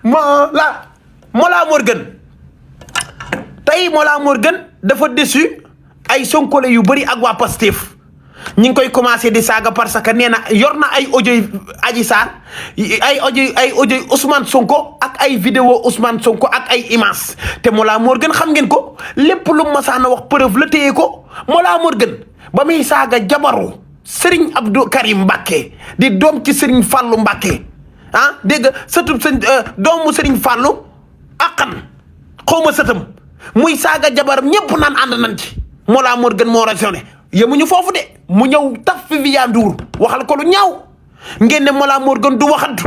Mollah Morgun tey Mollah Morgun dafa déçu ay sonkole yu bëri ak waa Pastef ñi ngi koy commencé di saaga parce que nee na yor na ay audio Adji Sarr ay audio Ousmane Sonko ak ay vidéo Ousmane Sonko ak ay images te Mollah Morgun xam ngeen ko lépp lu masaana wax preuve la téye ko. Mollah Morgun ba muy saaga jabaru Serigne Abdou Karim Mbacké di doom ci Serigne Fallou Mbacké dégg nga sëtub doomu Serigne Fallou akkan xawma sëtam muy saaga jabaram ñëpp naan ànd nañ ci Mollah Morgun moo raisonné yemuñu foofu de mu ñëw taf fi Viviane Ndour waxal ko lu ñaaw ngeen ne Mollah Morgun du waxantu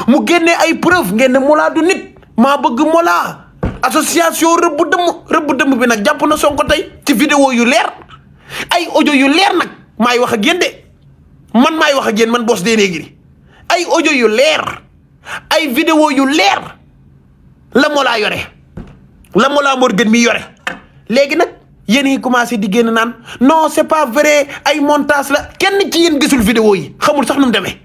mu génnee ay preuve ngeen ne Mollah du nit maa bëgg Mollah association rëbb dëmm bi nag jàpp na Sonko tey ci vidéo yu leer ay audio yu leer nag maay wax ak yéen de man maay wax ak yéen man Boss Dénégué ay audio yu leer ay vidéo yu leer la Mollah yore la Mollah Morgun mi yore léegi nag yéen yi commencé di génn naan non c'est pas vrai ay montage la kenn ci yéen gisul vidéo yi xamul sax nu mu demee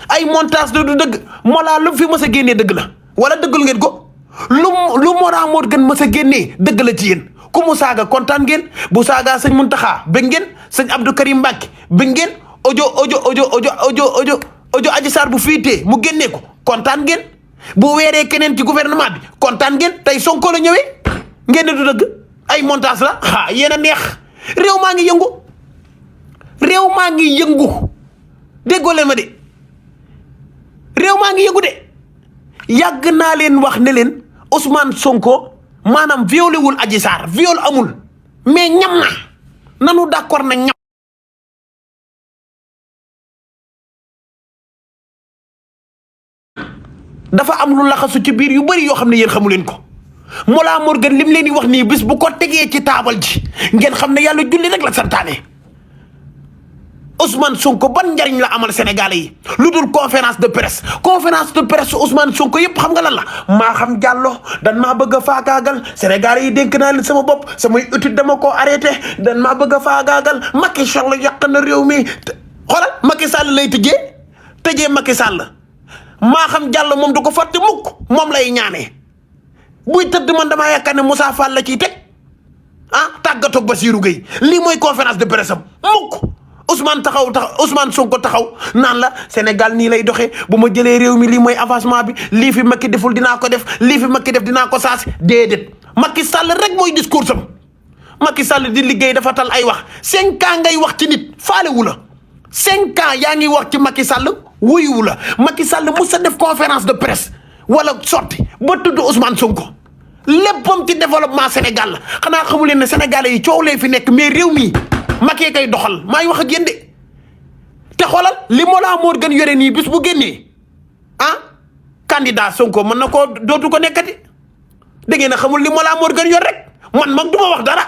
ay montage la du dëgg Mollah lu fi mës a génnee dëgg la wala dëggul ngeen ko lu Mollah Morgun mës a génnee dëgg la ci yéen ku mu saaga kontaan ngeen bu saaga sëñ Muntaxa bëgg ngeen sëñ Abdou Karim Mbacké bëgg ngeen audio Adji Sarr bu fiitee mu génnee ko kontaan ngeen bu weeree keneen ci gouvernement bi kontaan ngeen tey Sonko la ñëwee ngeen ne du dëgg ay montage la yéen a neex réew maa ngi yëngu déggoo leen ma de réew maa ngi yëngu de yàgg naa leen wax ne leen Ousmane Sonko maanaam violé wul Adji Sarr viol amul mais ñam na nanu d'accord na ñam dafa am lu laxasu ci biir yu bëri yoo xam ne yéen xamu leen ko Mollah Morgun lim leen di wax nii bis bu ko tegee ci taabal ji ngeen xam ne yàlla julli rek la santaane Ousmane Sonko ban njariñ la amal Sénégalais yi lu dul conférence de presse Ousmane Sonko yëpp xam nga lan la maa xam Diallo dan maa bëgg a faagaagal Sénégalais yi dénk naa leen sama bopp samay étude dama ko arrêté dan maa bëgg a faagaagal Macky Sall yàq na réew mi xoolal Macky Sall lay tëjee Macky Sall maa xam Diallo moom du ko fàtte mukk moom lay ñaanee buy tëdd man damaa yaakaar ne Moussa Fall la ciy teg tàggatoog Bassirou Gueye lii mooy conférence de presse am mukk Ousmane Sonko taxaw naan la Sénégal nii lay doxee bu ma jëlee réew mi lii mooy avancement bi lii fi Macky deful dinaa ko def lii fi Macky def dinaa ko saasi déedéet Macky Sall rek mooy discours am Macky Sall di liggéey dafa tal ay wax 5 ans ngay wax ci nit faalewu la 5 ans yaa ngi wax ci Macky Sall wuyuwu la Macky Sall mos a def conférence de presse wala sorti ba tudd Ousmane Sonko léppam ci développement Sénégal la xanaa xamu leen ne Sénégalais yi coow lee fi nekk mais réew mi Macky kay doxal maay wax ak yéen de te xoolal li Mollah Morgun yore nii bis bu génnee candidat Sonko mën na koo dootu ko nekkati da ngeen a xamul li Mollah Morgun yor rek man mag du ma wax dara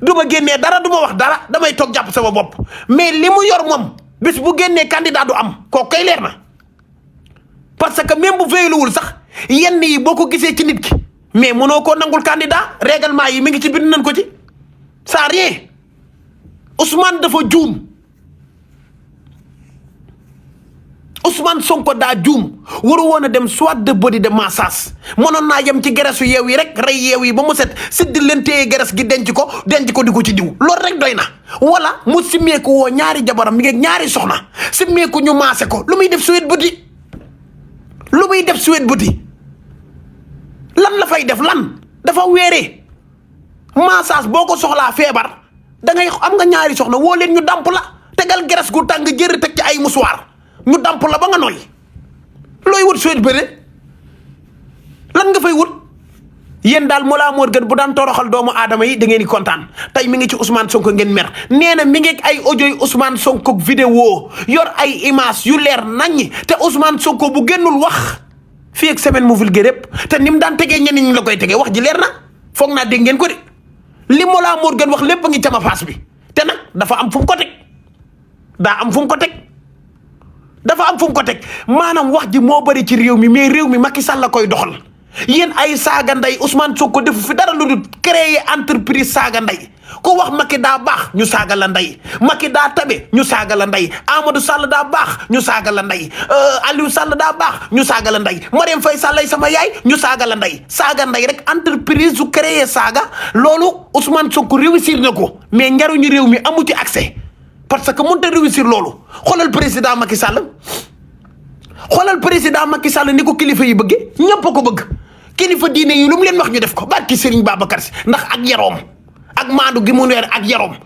du ma génnee dara du ma wax dara damay toog jàpp sama bopp mais li mu yor moom bis bu génnee candidat du am kooku kay leer na parce que même bu veyeluwul sax yenn yi boo ko gisee ci nit ki mais mënoo koo nangul candidat règlement yi mi ngi ci bind nañ ko ci ça rien Ousmane dafa juum Ousmane Sonko daa juum waru woon a dem soit de body de massage mënoon naa yem ci geresu yeew yi rek rey yeew yi ba mu set siddi leen téye geres gi denc ko di ko ci diw loolu rek doy na wala mu simmeeku woo ñaari jabaram mi ngi ñaari soxna simmeeku ñu maase ko lu muy def suwet buti lan la fay def lan dafa weeree massage boo ko soxlaa feebar da ngay am nga ñaari soxna woo leen ñu damp la tegal geres gu tàng jër teg ci ay musuwaar ñu damp la ba nga nooy looy wut suwet bëre lan nga fay wut yéen daal Mollah Morgun bu daan toroxal doomu aadama yi da ngeen di kontaan tey mi ngi ci Ousmane Sonko ngeen mer nee na mi ngi ay audio yu Ousmane Sonko vidéo yor ay image yu leer naññi te Ousmane Sonko bu génnul wax fii ak semaine mu vulgaire yëpp te ni mu daan tegee ñenn ñi la koy tegee wax ji leer na foog naa dégg ngeen ko de li Mollah Morgun wax lépp a ngi cama paas bi te nag dafa am fu mu ko teg maanaam wax ji moo bëri ci réew mi mais réew mi Macky Sall la koy doxal yéen ay saaga ndey Ousmane Sonko defu fi dara lu dul créer entreprise saaga ndey ku wax Macky daa baax ñu saaga la ndey Macky daa tabe ñu saaga la ndey Amadou Sall daa baax ñu saaga la ndey Aliou Sall daa baax ñu saaga la ndey Marième Faye Sall ay sama yaay ñu saaga la ndey saaga ndey rek entreprise su créé saaga loolu Ousmane Sonko réussir na ko mais njariñu réew mi amu ci accès parce que mënut a réussir loolu xoolal président Macky Sall ni ko kilifa yi bëggee ñëpp ko bëgg kilifa diine yi lu mu leen wax ñu def ko barki Serigne Babacar Sy ndax ak yaroom ak maandu gi mu weer ak yaroom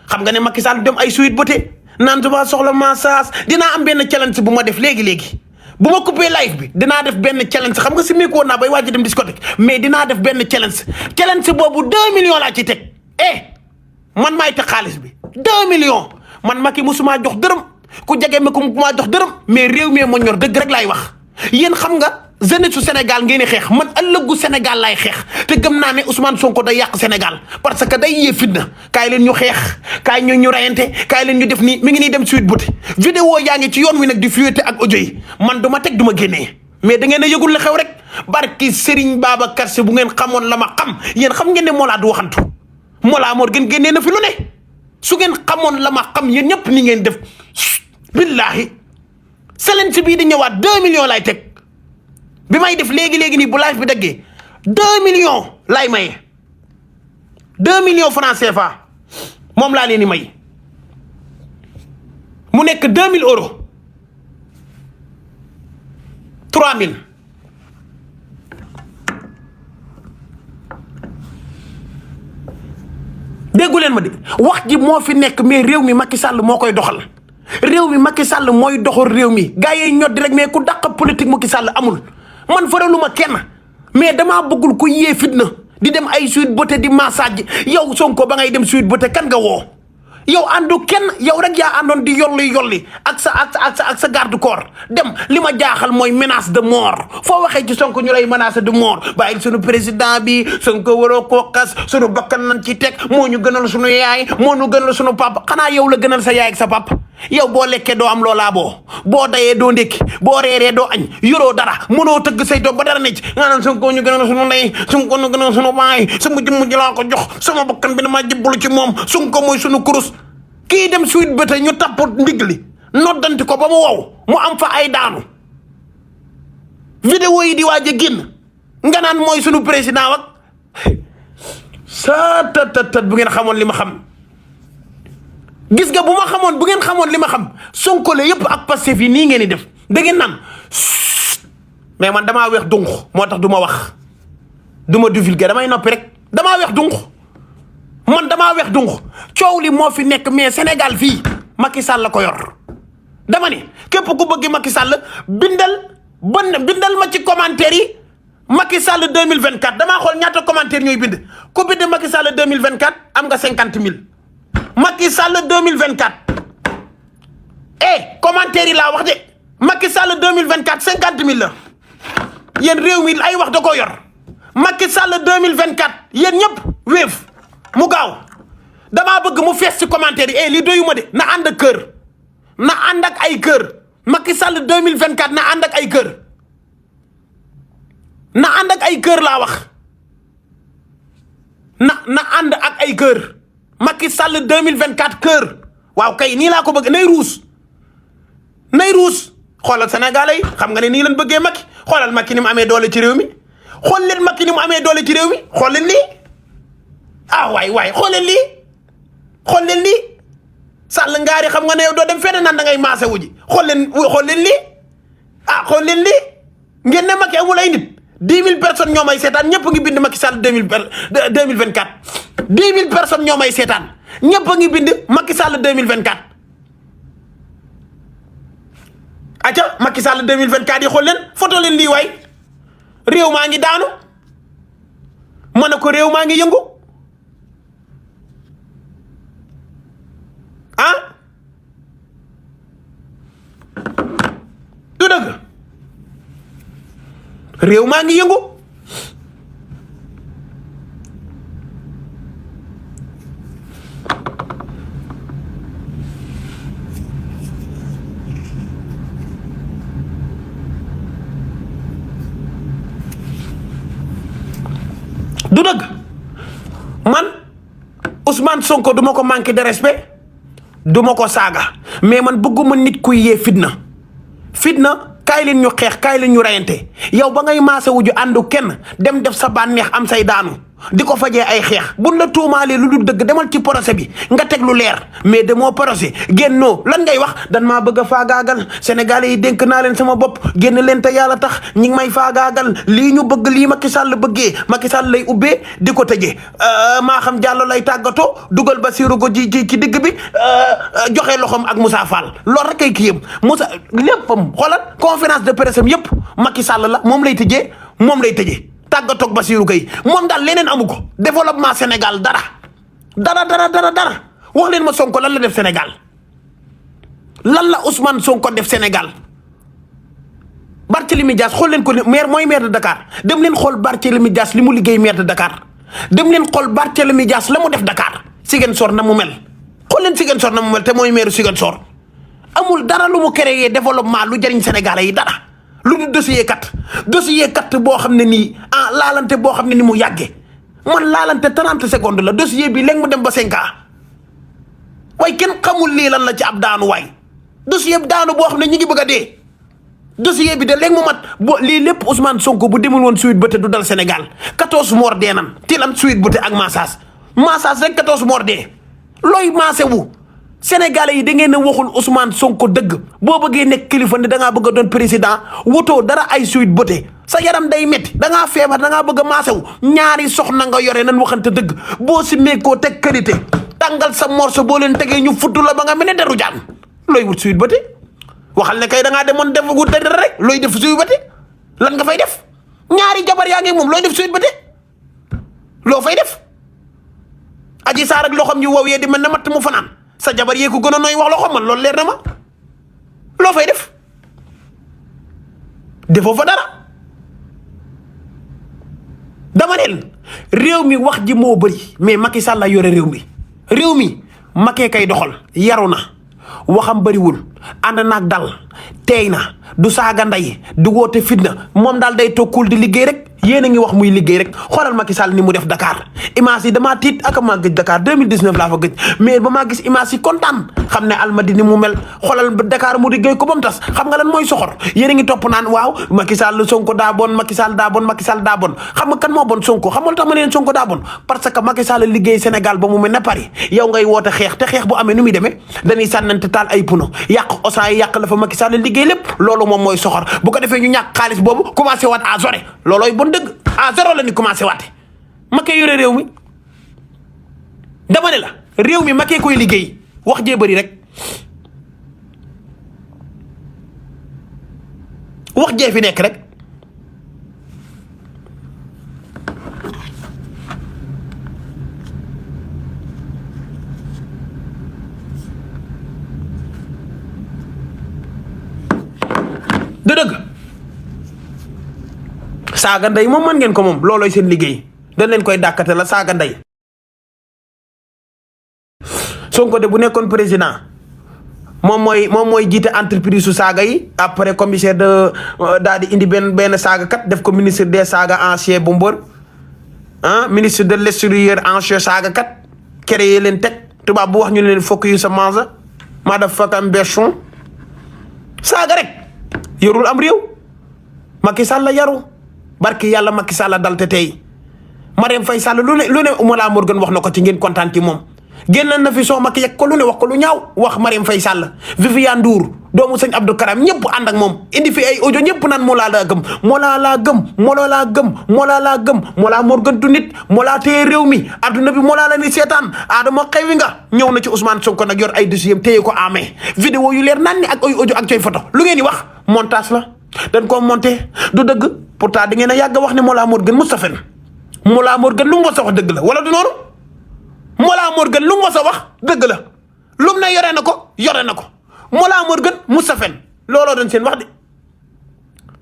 xam nga ne Macky Sall dem ay suite beauté naan dama soxla massage dinaa am benn challenge bu ma def léegi bu ma coupé live bi dinaa def benn challenge xam nga si meeku woon naa bay waaj dem discothèque mais dinaa def benn challenge boobu 2 millions laa ci teg man maay teg xaalis bi 2 millions man Macky musuma jox dërëm ku jege ma ko maa jox dërëm mais réew mi moo ñor dëgg rek laay wax yéen xam nga jeunesse su Sénégal ngeen di xeex man ëllëgu Sénégal laay xeex te gëm naa ne Ousmane Sonko day yàq Sénégal parce que day yee fitna kaay leen ñu xeex kaay ñu rayante kaay leen ñu def nii mi ngi nii dem suite buti vidéo yaa ngi ci yoon wi nag di fuité ak audio yi man du ma teg du ma génnee mais da ngeen a yëgul la xew rek barki Serigne Babacar Sy bu ngeen xamoon la ma xam yéen xam ngeen ne Mollah du waxantu Mollah moo gën génnee na fi lu ne su ngeen xamoon la ma xam yéen ñëpp ni ngeen def billahi selen si bii di ñëwaat 2 millions lay teg bi may def léegi nii bu live bi daggee 2 millions lay maye 2 millions francs CFA moom laa leen di may mu nekk 2000 euros 3000 déggu leen ma de wax ji moo fi nekk mais réew mi Macky Sall moo koy doxal réew mi Macky Sall mooy doxal réew mi gars yi ñoddi rek mais ku dàq politique Macky Sall amul man faraluma kenn mais damaa bëggul ku yee fitna di dem ay suite beauté di massage yow Sonko ba ngay dem suite beauté kan nga woo yow àndu kenn yow rek yaa àndoon di yolli ak sa garde corps dem li ma jaaxal mooy menace de mort foo waxee ci Sonko ñu lay menace de mort bàyyil sunu président bi Sonko waroo koo xas sunu bakkan nañ ci teg moo ñu gënal sunu yaay moo ñu gënal sunu papa xanaa yow la gënal sa yaay ak sa papa yow boo lekkee doo am loolaa boo dayee doo ndékki boo reeree doo añ yoroo dara mënoo tëgg say doom ba dara ne ci nga naan Sonko ñu gënal sunu ndey Sonko ñu gënal sunu baay sama jëmm ji laa ko jox sama bakkan bi dama jëbbalu ci moom Sonko mooy sunu kurus kii dem suite ba tey ñu tapp ndigg li noddanti ko ba mu wow mu am fa ay daanu vidéo yi di waaj a génn nga naan mooy sunu président wak sa tat bu ngeen xamoon li ma xam gis nga bu ma xamoon bu ngeen xamoon li ma xam Sonko la yëpp ak Pastef yi nii ngeen di def da ngeen naan mais man damaa weex dunq moo tax du ma wax du ma divulguer damay noppi rek damaa weex dunq man damaa weex dunq coow li moo fi nekk mais Sénégal fii Macky Sall la ko yor dama ne képp ku bëgg Macky Sall bindal ma ci commentaire yi Macky Sall 2024 damaa xool ñaata commentaire ñooy bind ku bind Macky Sall 2024 am nga 50 000 Macky Sall 2024 commentaire yi laa wax de Macky Sall 2024 50 000 la yéen réew mi ay wax da ko yor Macky Sall 2024 yéen ñëpp wéef mu gaaw damaa bëgg mu fees ci commentaire yi lii doyuma de na ànd ak kër na ànd ak ay kër Macky Sall 2024 na ànd ak ay kër na ànd ak ay kër laa wax na ànd ak ay kër Macky Sall 2024 kër waaw kay nii laa ko bëgg nay ruus xoolal Sénégalais yi xam nga ne nii leen bëggee Macky xoolal Macky ni mu amee doole ci réew mi xool leen Macky ni mu amee doole ci réew mi xool leen lii waay xool leen lii Sall ngaari xam nga ne yow doo dem fenn naan da ngay maase wu ji xool leen lii xool leen lii ngeen ne Macky amul ay nit 10 000 personnes ñoo may seetaan ñëpp ngi bind Macky Sall 2024 10 000 personnes ñoo may seetaan ñëpp a ngi bind Macky Sall 2024 aca Macky Sall 2024 yi xool leen photo leen lii waay réew maa ngi daanu ma ne ko réew maa ngi yëngu du dëgg réew maa ngi yëngu du dëgg man Ousmane Sonko du ma ko manqué de respect du ma ko saaga mais man bëgguma nit kuy yee fitna kaay leen ñu xeex kaay leen ñu reyante yow ba ngay maase wuju àndu kenn dem def sa bànneex am say daanu di ko fajee ay xeex buñ la tuumaalee lu dul dëgg demal ci procès bi nga teg lu leer mais demoo procès génnoo lan ngay wax dan maa bëgg a faagaagal sénégalais yi dénk naa leen sama bopp génn leen te yàlla tax ñi ngi may faagaagal lii ñu bëgg lii Macky Sall bëggee Macky Sall lay ubbee di ko tëjee maa xam Diallo lay tàggatoo dugal Bassirou ko ci digg bi joxe loxoom ak Moussa Fall loolu rek ay kii yëm Moussa léppam xoolal conférence de presse am yëpp Macky Sall la moom lay tëjee tàggatoog Bassirou Gueye moom daal leneen amu ko développement Sénégal dara wax leen ma Sonko lan la def Sénégal lan la Ousmane Sonko def Sénégal Barthélémy Dias xool leen ko mooy maire de Dakar dem leen xool Barthélémy Dias li mu liggéey maire de Dakar dem leen xool Barthélémy Dias la mu def Dakar Ziguinchor na mu mel xool leen Ziguinchor na mu mel te mooy maire Ziguinchor amul dara lu mu créé développement lu jëriñ Sénégalais yi dara lu du dossier kat boo xam ne nii laalante boo xam ne ni mu yàggee man laalante 30 secondes la dossier bi léegi mu dem ba 5 ans waaye kenn xamul lii lan la ci ab daanu waay dossier bi daanu boo xam ne ñi ngi bëgg a dee dossier bi de léegi mu mat lii lépp Ousmane Sonko bu demul woon Sweet Beauté du dal Sénégal 14 morts dee nan ci lan Sweet Beauté ak massage rek 14 morts dee looy maase wu Sénégalais yi da ngeen a waxul Ousmane Sonko dëgg boo bëggee nekk kilifa ne da ngaa bëgg a doon président wutoo dara ay Sweet Beauté sa yaram day métti da ngaa feebar da ngaa bëgg a maasewu ñaari soxna nga yore nan waxante dëgg boo si meekoo teg qualité tàngal sa morso boo leen tegee ñu futtu la ba nga mel ne deru jaan looy wut Sweet Beauté waxal ne kay da ngaa demoon def wut dara rek looy def Sweet Beauté lan nga fay def ñaari jabar yaa ngi moom looy def Sweet Beauté loo fay def Adji Sarr ak loxoom ñu wow yee di mel ne matt mu fanaan sa jabar yee ko gën a nooy wax loxo man loolu leer na ma loo fay def defoo fa dara dama neen réew mi wax ji moo bëri mais Macky Sall la yore réew mi Macky kay doxal yaru na waxam bëriwul ànd naag dal teey na du saaga ndey du woote fitna moom daal day tokkul di liggéey rek yéen a ngi wax muy liggéey rek xoolal Macky Sall ni mu def Dakar image yi damaa tiit ak maa gëj Dakar 2019 laa fa gëj mais ba maa gis image yi kontaan xam ne Almadi ni mu mel xoolal Dakar mu liggéey ko ba mu tas xam nga lan mooy soxor yéen a ngi topp naan waaw Macky Sall Sonko daa bon Macky Sall daa bon xam nga kan moo bon Sonko xam nga lu tax ma ne leen Sonko daa bon parce que Macky Sall liggéey Sénégal ba mu mel ne Paris yow ngay woote xeex te xeex bu amee nu muy demee dañuy sànnante taal ay puno yàq osan yi yàq la fa Macky Sall liggéey lépp loolu moom mooy soxor bu ko defee ñu ñàkk xaalis boobu commencé waat à zéro loolooy bon dëgg à zéro la ni commencé waate Macky yore réew mi dama ne la réew mi Macky koy liggéey wax jee bëri rek wax jee fi nekk rek du dëgg saaga ndey moom mën ngeen ko moom loolooy seen liggéey dañ leen koy dàkkate la saaga ndey Sonko de bu nekkoon président moom mooy jiite entreprise su saaga yi après commissaire de daal di indi benn saaga kat def ko ministre des saaga ancien bu mbër ministre de l'extérieur ancien saaga kat créé leen teg tubaab bu wax ñu leen fokk yu sa mange maa daf fakam berchon saaga rek yorul am réew Macky Sall la yaru barki yàlla Macky Sall dal te tey Marième Faye Sall lu ne Mollah Morgun wax na ko ci ngeen kontaan ci moom génn na fi soo Macky yegg ko lu ne wax ko lu ñaaw wax Marième Faye Sall Viviane Ndour doomu sëñ Abdou Karam ñëpp ànd ak moom indi fi ay audio ñëpp naan Mollah laa gëm Mollah Morgun tu nit Mollah téye réew mi adduna bi Mollah la ni seetaan Adama xewi nga ñëw na ci Ousmane Sonko nag yor ay dossier téye ko amee vidéo yu leer naan ni ak ay audio ak coy photo lu ngeen di wax montage la dañ koo monté du dëgg pourtant da ngeen a yàgg wax ne Mollah Morgun musta fen Mollah Morgun lu mu wax dëgg la wala du noonu Mollah Morgun lu mu wax dëgg la lum ne yore na ko Mollah Morgun musta fen looloo doon seen wax de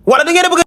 wala da ngeen a bëgg